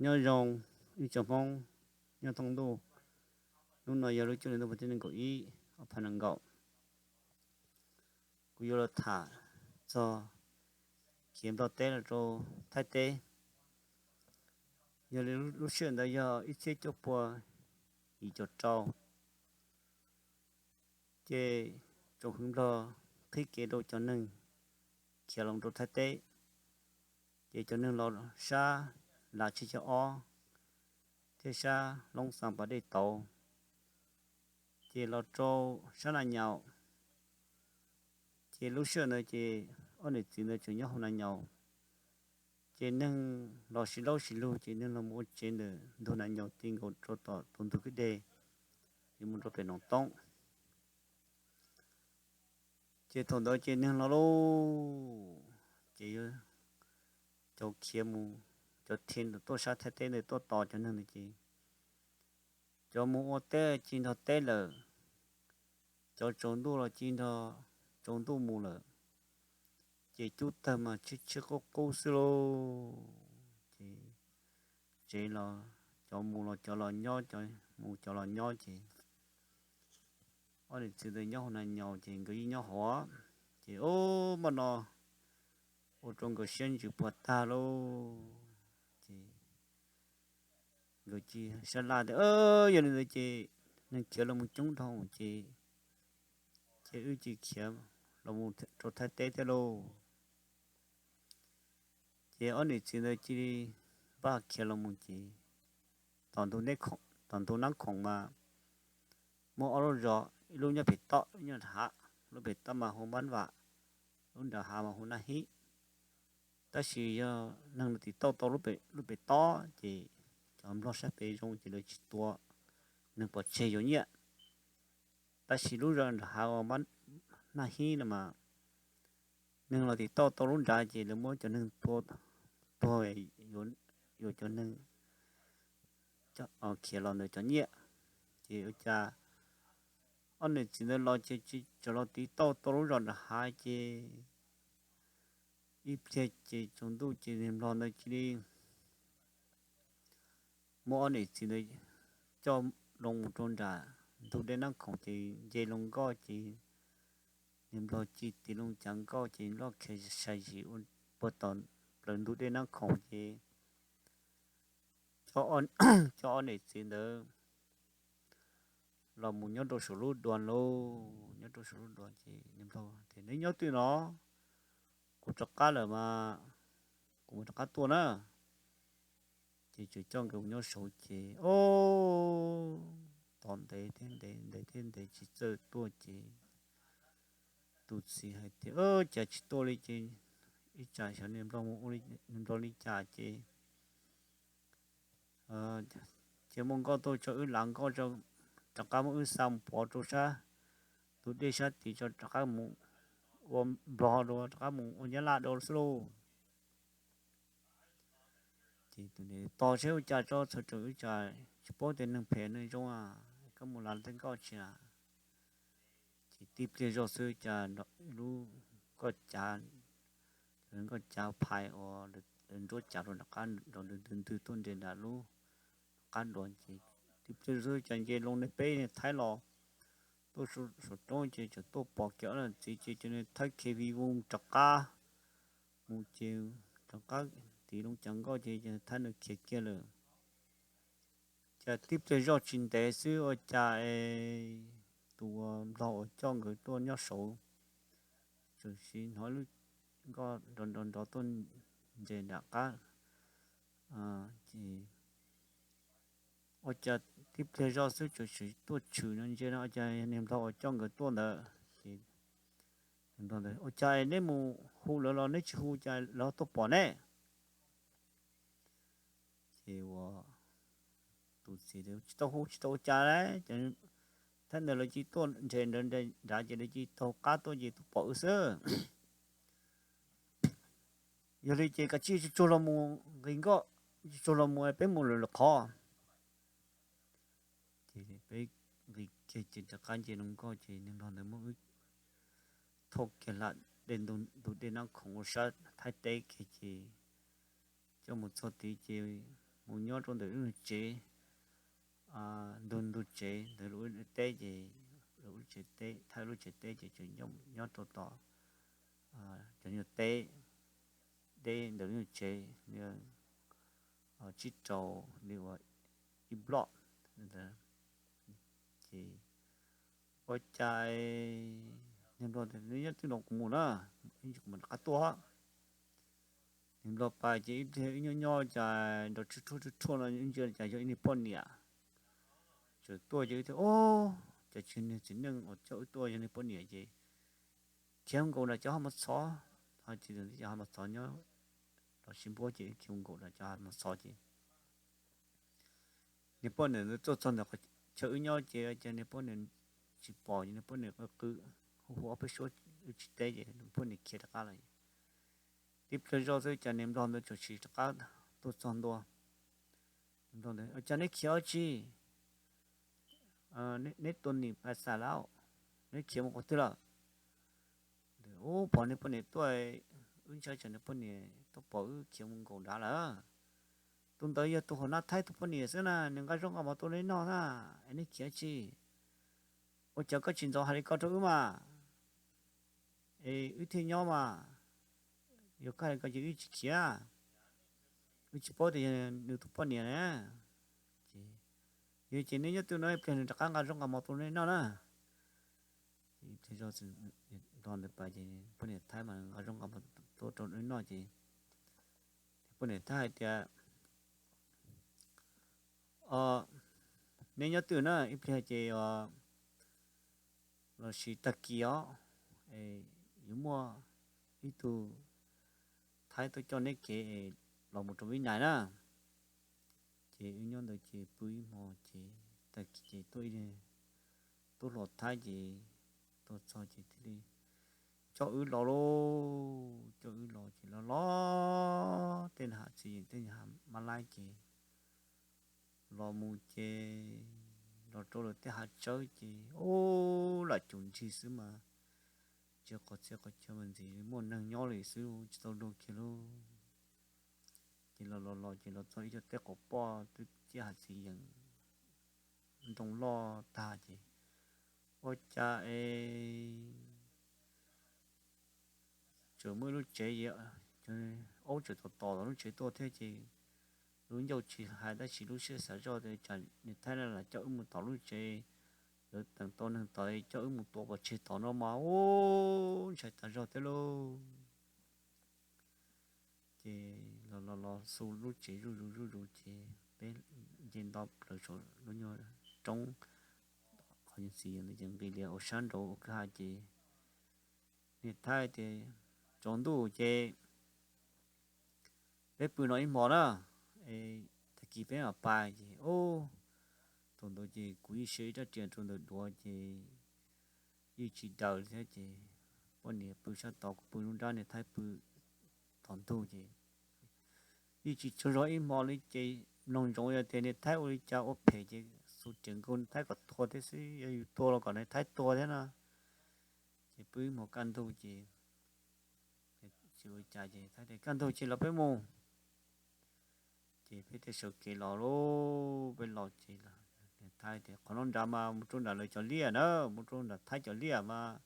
Nyob zoo ib tsoom Hmoob nyob thoob ntuj. Hnub no yog lub cuaj hli ntuj vas thib nees nkaum ib, ob phav nees nkaum. Kuv yuav los tham txog khiav Nplog teb los rau Thaib teb. Yog li lub sij hawm ntawd yog ib txhiab cuaj pua yim caum rau, ces tsoom hwv Nplog qhib kev rau cov neeg khiav los rau Thaib teb. Ces cov neeg los sab Lav Tshiab Caug Ob thiab sab Loob Xas Pas Dej Tauv, ces los rau sab Nas Nyaum. Ces lub sij hawm ntawd ces ob niam txiv ntawd tseem nyob hauv Nas Nyaum. Ces neeg los sib laub sib lug ces neeg los mus ua tsev ntawm ntug Nas Nyaum ti nkaus rau tom tus ntug kwj deg, yuav mus rau pem Noom Toob. Ces thaum ntawd ces neeg los lauj, ces cov khiav mus, cov khiav tuaj sab Thaib teb ntawd tuaj tos cov neeg ntawd ces cov mus ua teb ci nrog teb lawm, cov tsaus ntuj los ci nrog tsaus ntuj mus lawm. Ces cub tawg mas tshiab tshiab qub qub xwb lauj. Ces tsev los cov mus los cov los nyob, cov mus cov los nyob ces ob niam txiv ntawd nyob hauv Nas Nyaum ces nkawd yeej nyob hauv. Ces ub, hmo no ua rau nkawd siab ntsws puas tag lauj. Ces nkawd cia sab laj tias, yog li ntawd ces neeg khiav los mus coob dhau ces, ces wb cia khiav los mus rau Thaib teb thiab lauj. Ces ob niam txiv ntawd cia li npaj khiav los mus ces tom ntug Nab Khoom mas muaj ob lub zos, ib lub nyob pem toj, ib lub nyob nram hav. Lub pem toj mas hu Npab Vam, lub nram hav mas hu Naj Hib. Tab sis yog neeg los tim tauj tau lub pem toj ces cov Nplog sab pem zoo ces lawv tsis tua, neeg pov tseg yuav nyiaj. Tab sis lub zos nram hav uas Naj Hib no mas neeg los tim toj tau lub nrad ces lawv muab cov neeg tua tuag, yuav cov neeg khiav los ntawd cov nyiaj. Ces ua cas ob niam txiv ntawd los ces tseem los tiv tauj tau lub zos nram hav ces ib pliag ces tsaus ntuj ces niag Nplog ntawd cia li muab ob niam txiv ntawd coj loo mus rau nram ntug dej Nab Khoom ces nce loo nkoj ces niag Nplog ci tiv loo cav nkoj ces loj khiav sai zis ua puag tom plawv ntug dej Nab Khoom ces cov ob niam txiv ntawd los mus nyob rau saum lub duas lauj. Nyob rau saum lub duas ces niag Nplog tias, neb nyob twj no, kuv rov qab lawm mas kuv mus rov qab tuaj na. Ces tseem coj nkawd mus nyob saud ces, o, tos ntev thiab ntev, ntev thiab ntev tsis txawj tuaj ces tus txiv hais tias, cas tsis tuaj li ces ib tsam xyov niag Nplog mus ua li, niag Nplog li cas ces cia muab nkoj tuaj tso wb lav nkoj, rov qab muab wb xa mus pov rau sab tus dej sab tid tso, rov qab mus ua Nplog dua, rov qab mus ua Nyab Laj dua xwb lauj. Ces tos seb ua cas tso, txhua tseem wb cas tsis paub tias neeg phem neeg zoo, koj mus lav tej nkoj tsi a. Ces tib pliag zoj xwb cas lub nkoj cav, nkoj cav phais uas lawv nruab cav rau nram qab nrov ntws ntws tuaj nres nram lub qab duav ces tib pliag xwb cas nce loo niag peb niag Thaib los tuaj saum roob ces tseem tuaj pom kiag ob niam txiv ces cov niag Thaib khiav vij voog rov qab mus ces rov qab tiv loo cav nkoj ces Thaib ntawd khiav kiag lawm. Cas tib pliag zoj tsis ntev xwb ua cas es tus uas Nplog uas coj nkawd tuaj nyob saud txawm sim hnov lub nkoj nrov nrov nrov tuaj ntses nram qab. Ces ua cas tib pliag zoj xwb txawm sim tuaj tshwm no ntsia no ua cas niag Nplog uas coj nkawd tuaj ntawd. Ces ua cas neb mus hu lawv los neb tsis hu cas lawv tuaj pom neb. Ces ua tus txiv tsis tau hu tsis tau ua cas li, Thaib ntawd lawv cia tuaj nres nrad ces lawv cia taug qab tuaj ces tuaj pom wb xwb. Yog li ces kav tsij tsuag tsuag los mus nqis nkoj, tsuag tsuag los mus peb mus lawm lwm qhov. Ces peb nqis kiag ces rov qab nce loo nkoj ces niag Nplog ntawd muab wb thauj kiag hla ntug dej Nab Khoom ua sab Thaib teb kiag ces coj mus txog tid ces mus nyob rau ntawm lub tsev, ntug ntug tsev ntawm lub teb ces, lub tsev teb, Thaib lub tsev teb ces tseem nyob rau tom cov nyuag teb, deb ntawm lub nyuag tsev, tsib rau li uas ib block ntawd. Ces ua cas niag nplog tias, Neb nyob twg no kuv mus na, ib ntsis kuv mam rov qab tuaj. Niag nplog pais ces ib pliag wb nyob nyob cas nrov rhuaj rhuaj rhuaj rhuaj no wb ntsia cas yog ib niag poj niam tseem tuaj ces wb tias, Ob, cas tsis yog niag txiv neej uas coj wb tuaj, yog niag poj niam ces khiav mus nkaum nram cov hav mos txhov. Ho ces cov hav mos txhov nyob los sib npuab ces khiav mus nkaum nram cov hav mos txhov ces niag poj niam ntawd tuaj txog ntawm qhov chaw wb nyob ces cas niag poj niam tsis pom ces niag poj niam qw qw hu hu ob peb suab wb tsis teb ces niag poj niam khiav rov qab lawm. Tib pliag zoj xwb cas niag nplog ntawd tseem rov qab tuaj txog ntua. Nplog ntawd, Cas neb khiav ua tsi? Neb tua nim pas xas lawm, neb khiav mus qhov twg lawm? Ub, pom niag poj niam tuaj, wb ntshai tsam niag poj niam tuaj pom wb khiav mus nkaum nrad lawm. Tus ntawd yog tus hauv nab Thaib tus poj niam xwb na, nws nqa zaub nqa mov tuaj neb noj na, es neb khiav tsi? Ua cas koj tsis ntxov hais li ko rau wb mas, es wb thiaj nyob mas. Yog koj hais li ko ces wb tsis khiav, wb tsis paub tias yog nws tus poj niam na. Ces, Yog ces neb nyob twj no ib pliag nws rov qab nqa zaub nqa mov tuaj neb noj na. Ces ib pliag zoj, nplog ntawd pais ces poj niam Thaib mas nqa zaub nqa mov tuaj rau neb noj ces poj niam Thaib hais tias, Neb nyob twj na, ib pliag ces lossis tag kis os, yuav muaj ib tug Thaib tuaj coj neb kev es los mus rau Vib Nais na. Ces wb nyob ntawd ces pw ib hmo ces tag kis ces tuaj ib tug hluas Thaib ces tuaj txog ces thiaj li coj wb los lauj, coj wb los ces los los tej hav txiv yeem tej hav mab laib ces los mus ces los rau lawv tej hav tsawb ces ub, lam cum ntsis xwb mas tsis qhov txhia qhov chaw mas ntxim li muaj neeg nyob li xwb, tsis tau luag kiag lauj. Ces los los los ces los txog ib co tej qaum poj twb ciaj hav txiv yeem nroo loj tag ces ua cas es tseem muaj ib lub tsev, aub tseem tom tom tom lub tsev tuaj thiab ces lub ncauj tsis hais tab sis lub siab xav zoj tias tsam niag Thaib no lam coj wb mus tom lub tsev, lawv teem tau neeg tom coj wb mus tua pov tseg tom no mas ub, ntshai tas zog thiab lauj. Ces los los los xu lub tsev zuj zus zuj zus ces peb nce nto plaws saum lub nyuag roob, qhov nyuag txiv yeem ntawd ces nqis lias ua sab nraud ua kwj ha ces niag Thaib tias, Tsaus ntuj ces peb pw no ib hmo na, tag kis peb mam pais. Ces ub, thaum ntawd ces kuv yeej siv ib rab riam rau ntawm duav ces yeej tsis daws li thiab ces poj niam pw sab tod kuv pw lub nrab, niag Thaib pw tom ntug ces yeej tsis tsaug zog ib hmo li ces mloog ntsoov yog tias niag Thaib ua li cas ua phem ces xu riam nkaug niag Thaib kom tuag thiab xwb, yog yus tuag los kom niag Thaib tuag thiab no. Ces pw ib hmo kaj ntug ces tsis ua cas ces Thaib tias, Kaj ntug ces los peb mus. Ces peb thiaj sawv kev los lauj, peb los ces niag Thaib tias, Qhov no nrad mas mus rau nram lawv cov liaj na, mus rau nram Thaib cov liaj mas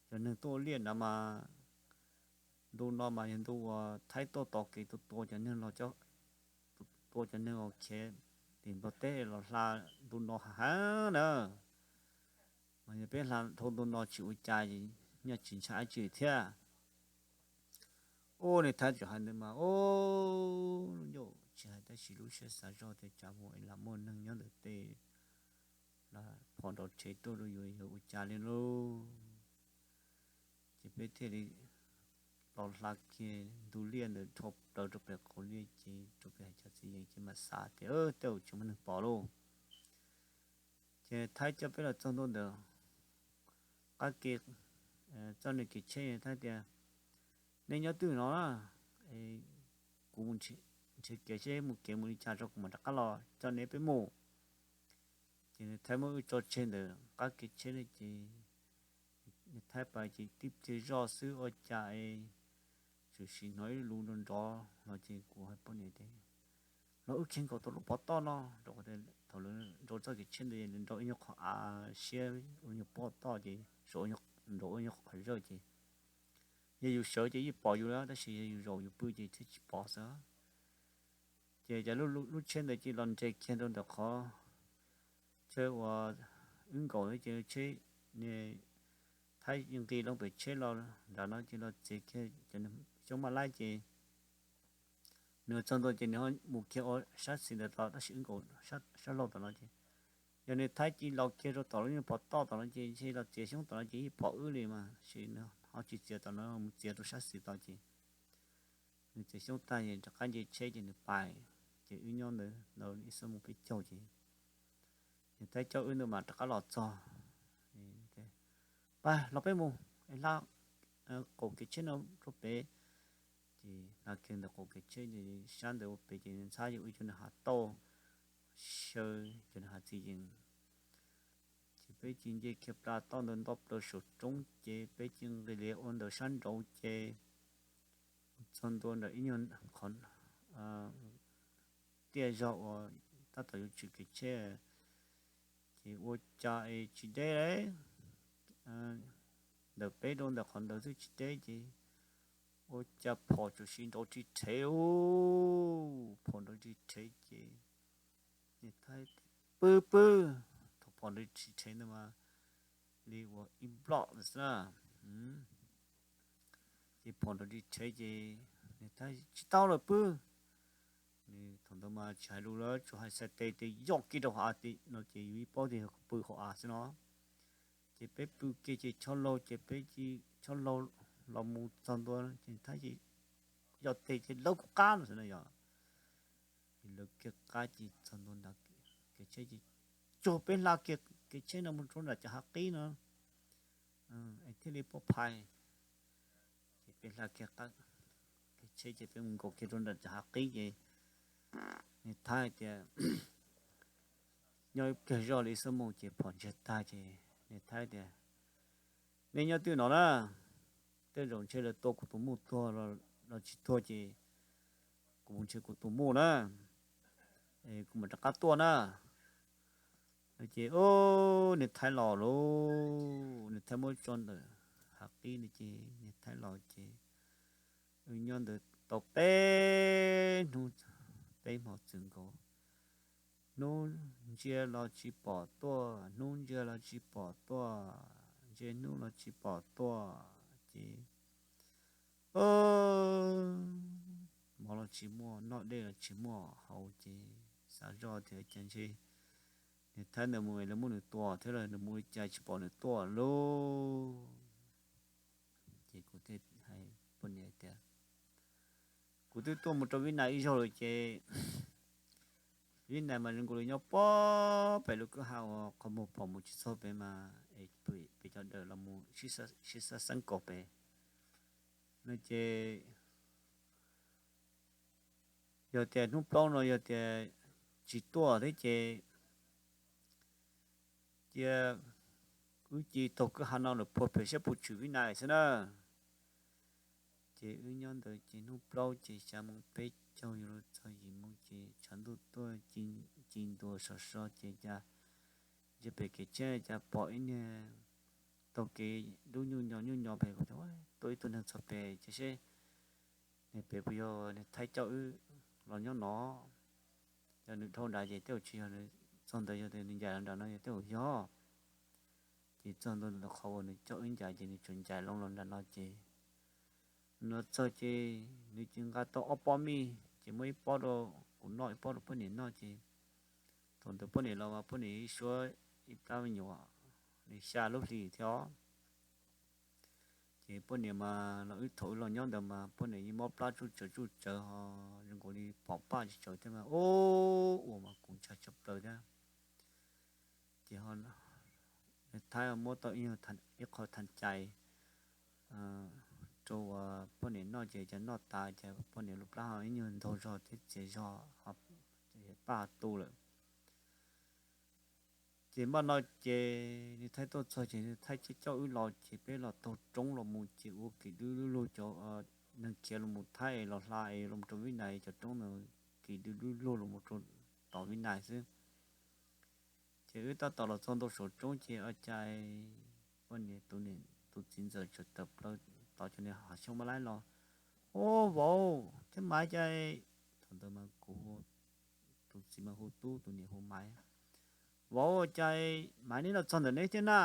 cov neeg tuaj ua liaj nrad mas ntu no mas yog ntu uas Thaib tuaj tos kev tuaj tua cov neeg los, tua cov neeg uas khiav tim Nplog teb los hla ntu no heev na. Mas yog peb hla dhau ntu no tsis ua cas, nyob tsis ntshai dab tsi thiab. Ub, niag Thaib txawm hais ntawd mas ub, lub ncauj tsis hais tab sis lub siab xav zoj tias tsam muaj es lam muaj neeg nyob ntawm tej, lam phom nrov rhev tuaj rau yus, yog ua cas li lauj. Ces peb thiaj li los hla kiag ntug liaj ntawd dhau plaws rau pem qaum liaj ces rau pem hav cov txiv yees ces mam xav tias tej zaum tsis muaj neeg pom lauj. Ces Thaib coj peb los txog ntua ntawm qab ke, txoj niag kev tsheb, Thaib tias, Nej nyob twj no na, kuv mus nrhiav kev seb mus kev mus li cas tso kuv mam rov qab los coj neb peb mus. Ces niag Thaib muab wb tso tseg ntawm qab kev tsheb no ces niag Thaib pais ces tib pliag zoj xwb ua cas es txawm sim hnov ib lus nrov nrov los ces kuv hais poj niam tias, los wb khiav nkaum tau lub pov toj no. Thaum lawv nrau txoj kev tsheb ntawd nrau ib nyuag qhov av siab, ua nyuag pov toj ces nrau ib nyuag qhov zawj ces yog yus sawv ces yeej pom yus lawm, tab sis yog yus zaum yus pw ces thiaj tsis pom xwb. Ces cas lub tsheb ntawd cia li los nres kiag rau ntawm qhov chaw uas wb nkaum, ces tsheb, Thaib nqis loo pem tsheb los nram no ces los txiav kiag cov xyoob maj laib ces nws txog ntua ces nws ho mus kiag ua sab xis ntawd los, tab sis wb nkaum sab laug tom no ces yog nws Thaib cia li los kiag rau tom lub nyuag pov toj tom no ces ntshe los txiav xyoob tom no ces yeej pom wb li mas, tab sis nws ho tsis txiav tom no, mus txiav rau sab xis tod ces nws txiav xyoob tag es rov qab nce tsheb ces nws pais, ces wb nyob ntawd ntawd ib xuab moos peb caug ces nws Thaib coj wb ntawd mas rov qab los txog. Pab los peb mus hla qaum kev tsheb no rau pem. Ces hla kiag ntawm qaum kev tsheb ces sab ntawd ua pem ces ntxhab yus ib co nws hav tauj xyaw, cov nws hav txiv yees. Ces peb cia li nce kiag plas toj ntawd nto plaws saum roob ces peb cia li nqis lias ua ntawm sab nraud ces txog ntua ntawm ib nyuag qhov tiaj zog uas tab tom yuav tshwm kev tsheb, ces ua cas es tsis deb li, ntawm peb rau ntawm qhov ntawd twb tsis deb ces ua cas phom tsuas sis nrov ris rhev, phom nrov ris rhev ces nws Thaib pw pw, thaum phom nrov ris rhev ntawd mas li uas ib nploj xwb na. Ces phom nrov ris rhev ces nws Thaib tsis tau lawm pw. Nws thaum ntawd mas tsis hais lus lawm, tsuas hais xais tes tias yoj kiag rau hauv av no ces yus yeej paub tias yog pw hauv av xwb no. Ces peb pw kiag ces chob laug ces peb cia li chob laug los mus txog ntua ces Thaib ces yoj tes ces lawv kuv qab no xwb na yog. Lawv kiag qab ces txog ntua nram kev tsheb ces tsuag peb hla kiag kev tsheb no mus rau nram cov hav qib no es thiaj li pab phais. Ces peb hla kiag kev tsheb ces peb mus nkaum kiag rau nram cov hav qib ces nws Thaib tias nyob ib pliag zoj li ib xuab moos ces phom ntsiag tag ces nws Thaib tias nej nyob twg no na, tej zaum ntshe lawv tua kuv tus muj tuag los tsis tuag ces kuv mus nrhiav kuv tus muj na, kuv mam rov qab tuaj na. Ces nws Thaib los lauj, nws Thaib muab tso ntawm hav qib no ces nws Thaib los ces wb nyob ntawd tau peb hnub peb hmo txwm nkaus. Hnub ntsia los tsis pom tuaj, hnub ntsia los tsis pom tuaj, ntsia hnub los tsis pom tuaj ces mov los tsis muaj, noj dej los tsis muaj haus ces xav zoj tias cas ntshe nws Thaib ntawd mus es lawv muab nws tua thiab los nws mus li cas tsis pom nws tuaj lauj. Ces kuv thiaj hais poj niam tias kuv twb tuaj mus rau Vib Nais ib zaug lawm ces Vib Nais mas zoo nkaus li nyob puag pem lub kwj ha uas qhov muag pom mus tsis txog pem mas es pem cov dawm los mus sib xab xeeb kaum pem no ces yog tias hnub plaub no yog tias tsis tuaj thiab ces cia wb cia li taug kwj ha no lawm puag pem sab puag tshwm Vib Nais xwb na. Ces wb nyob ntawd ces hnub plaub ces xya moo peb caug yuav luag txog yim moo ces tshav ntuj tuaj ci ntua sov so ces cas ntsia pem kev tsheb cas pom ib niag taug kev dub nyuj nyo nyuj nyo pem, tuaj ib tug neeg txog pem ces seb nws pem puas yog nws Thaib coj wb los nyob no. Yog nws dhau nrad ces tej zaum tsis yog, nws txog ntawd yog tias nws ncaim los nram no yog tej zaum yog. Ces txog ntua ntawm qhov uas nws coj wb ncaim ces nws tsuas ncaim loo los nram no ces nws los txog ces nws cia li nqa tau ob pob mij ces muab ib pob rau kuv noj ib pob rau poj niam noj ces thaum ntawd poj niam los mas poj niam ib suab ib plab me nyuam li xya lub hlis thiab os. Ces poj niam mas los wb thaum wb los nyob ntawd mas poj niam yeej mob plab tsuj tsawv tsuj tsawv ho zoo nkaus li pom paj tsis tsawv thiab mas ub ua mas kuv ntshai tshaj plaws thiab. Ces nws Thaib muab tau ib qho thaj cai rau poj niam noj ces cas noj tas ces poj niam lub plab ho ib nyuag ntaug zog thiab txias zog, paj tu lawm. Ces npaj no ces nws Thaib tuaj txog ces nws Thaib coj wb los ces peb los taug roob los mus ces ua kev dub lug cov neeg khiav los mus Thaib es los hla es los rau Vib Nais cov roob ntawd pis du lug lug los mus rau tom Vib Nais xwb. Ces wb tab tom los txog ntua saum roob ces ua cas poj niam tus niam tus txiv ntxawm txawm tawm plaws tod cov niag hav xyoob mab laib los, Ub vauv, thiab Maiv cas? Thaum ntawd mas kuv hu, tus txiv mas hu Tub, tus niam hu Maiv. Vauv, cas Maiv neb los txog ntawm neb thiab na?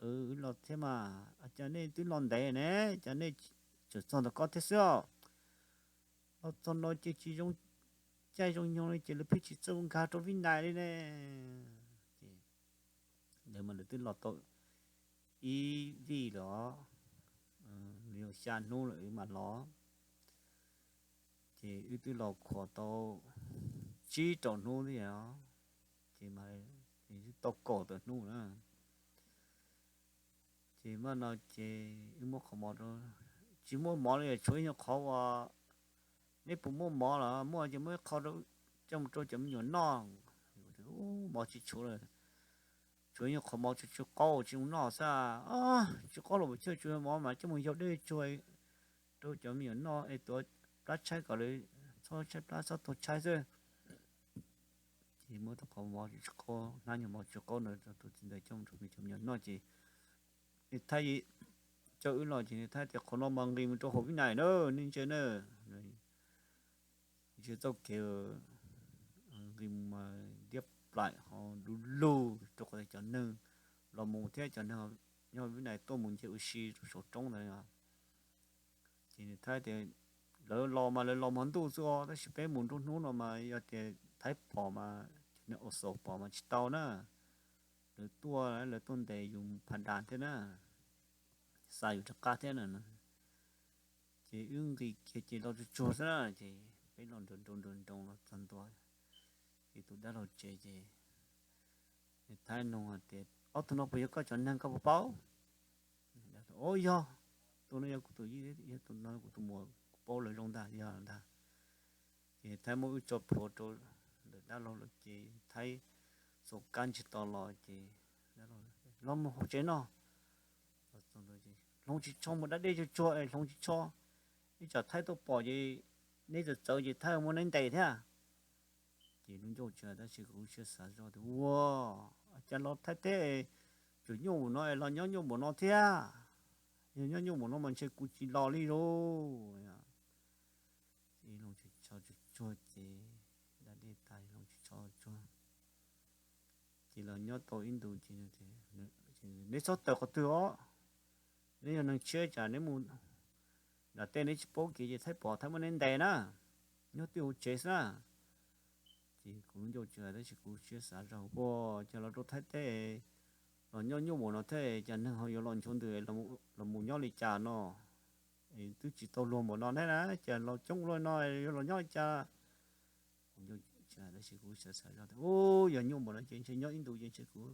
Wb los thiab mas. Cas nej twb los ntev ne, cas nej tseem txog ntawm ko thiab xwb os? Los txog no ces tsis zoo caij zoo nyoog li ces lawv pheej tsis txawj nkag rau Vib Nais li ne. Ces lawv mas lawv twb los tau ib vij lawm os, li xya hnub lawm wb mam los. Ces wb twb los khuam tau tsib rau hnub thiab os, ces mas twb tau kaum tawm hnub na. Ces mam no ces wb muab qhov mov rau, tsis muaj mov li, tshuav ib nyuag qhov uas, neb puas muaj mov los? Muaj ces muab ib qho rau, coj mus rau cov me nyuam noj. Mov tsis tshuav lawm, tshuav ib nyuag qhov mov tsw tsw qaub tsis zoo noj xwb. Tsw qaub los puas chawj, tshuav mov mas coj mus yog dej tsuag rau cov me nyuam noj es tuav plab tshaib kom lawv txhob tshaib plab txhob tuag tshaib xwb. Ces muab tau qhov mov tsw qaub, hnab nyuag mov tsw qaub ntawd rau tus txiv ntawd coj mus rau nws cov me nyuam noj ces nws Thaib coj wb los ces nws Thaib tias qhov no mas nqis mus rau hauv Vib Nais na, nej ntsia na. Ntsia txoj kev nqis mus mas diab plaim ho du lug rau qhov tias cov neeg los mus thiab cov neeg nyob Vib Nais tuaj mus nce ua si rau saum roob ntawd. Ces nws Thaib tias lawv los mas lawv los hmo ntuj xwb os, tab sis peb mus nruab hnub no mas yog tias Thaib pom mas, cov neeg Au Xaus pom mas tsis tau na. Lawv tuaj, lawv tuaj ntes yus pha das thiab na, xa yus rov qab thiab na. Ces wb nqis kiag ces los tsuag tsuag xwb na, ces peb los nroo nroo nroo nroo los txog ntua ces tus dab laug tsev ces nws Thaib nug hais tias, Ob tug no puas yog koj cov neeg, koj puas paub? Ov, yog, tus no yog kuv tus yij, yog tus no kuv tus muam, kuv paub lawv zoo ntag, yog ntag. Ces Thaib muab wb tso plhuav rau ntawm dab laug lawm ces Thaib xuas kab ntsig to los ces, Los mus hauv tsev no. Hloov tsis tshua, mus da dej tsuag tsuag es hloov tsis tshua, ib tsam Thaib tuaj pom ces neb txawv txawv ces Thaib muab neb ntes thiab. Ces lub ncauj tsis hais tab sis kuv siab xav zoj tias, Ua cas los Thaib teb tseem nyuaj npaum no es los nyob nyuaj npaum no thiab? Yog nyob nyuaj npaum no mas ntshe kuv tsis los li lauj. Ces hloov tsis tshua tsuag tsuag ces da dej tas hloov tsis tshua tsuag ces los nyob tau ib ntus ces, Neb txhob tawm qhov twg os, neb yog neeg tshiab tsam neb mus nram tej neb tsis paub kev ces Thaib pom Thaib muab neb ntes na, nyob twj hauv tsev xwb na. Ces kuv lub ncauj tsis hais tab sis kuv siab xav zog, Ua cas los rau Thaib teb los nyob nyuaj npaum no thiab cas neeg ho yuav los nchuav ntws los mus nyob li cas no? Twb tsis tau luag npaum no thiab na, cas los coob luaj no yuav los nyob li cas? Kuv ncauj tsis hais tab sis kuv xav xav zog tias, Ub, yog nyuaj npaum no ces ntshe nyob ib ntus ces ntshe kuv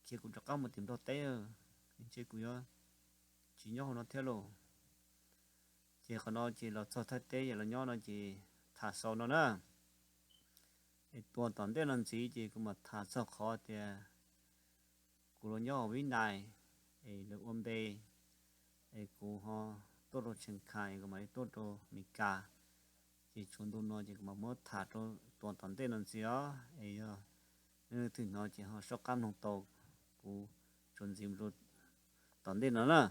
khiav kuv rov qab mus tim Nplog teb, ntshe kuv yuav tsis nyob hauv no thiab lauj. Ces qhov no ces los txog Thaib teb es los nyob no ces tham xaus no na. Es tua tom ntej no ntxiv ces kuv mam tham txog qhov tias kuv los nyob hauv Vib Nais es lawv ua npe es kuv ho tuaj rau Tsheej Khais es kuv mam li tuaj rau Mes Kas. Ces tshuav ntu no ces kuv mam muab tham rau tua tom ntej no ntxiv os. Es yog leej twg hnov ces ho soj qab mloog tau kuv txuas ntxiv mus rau tom ntej no na.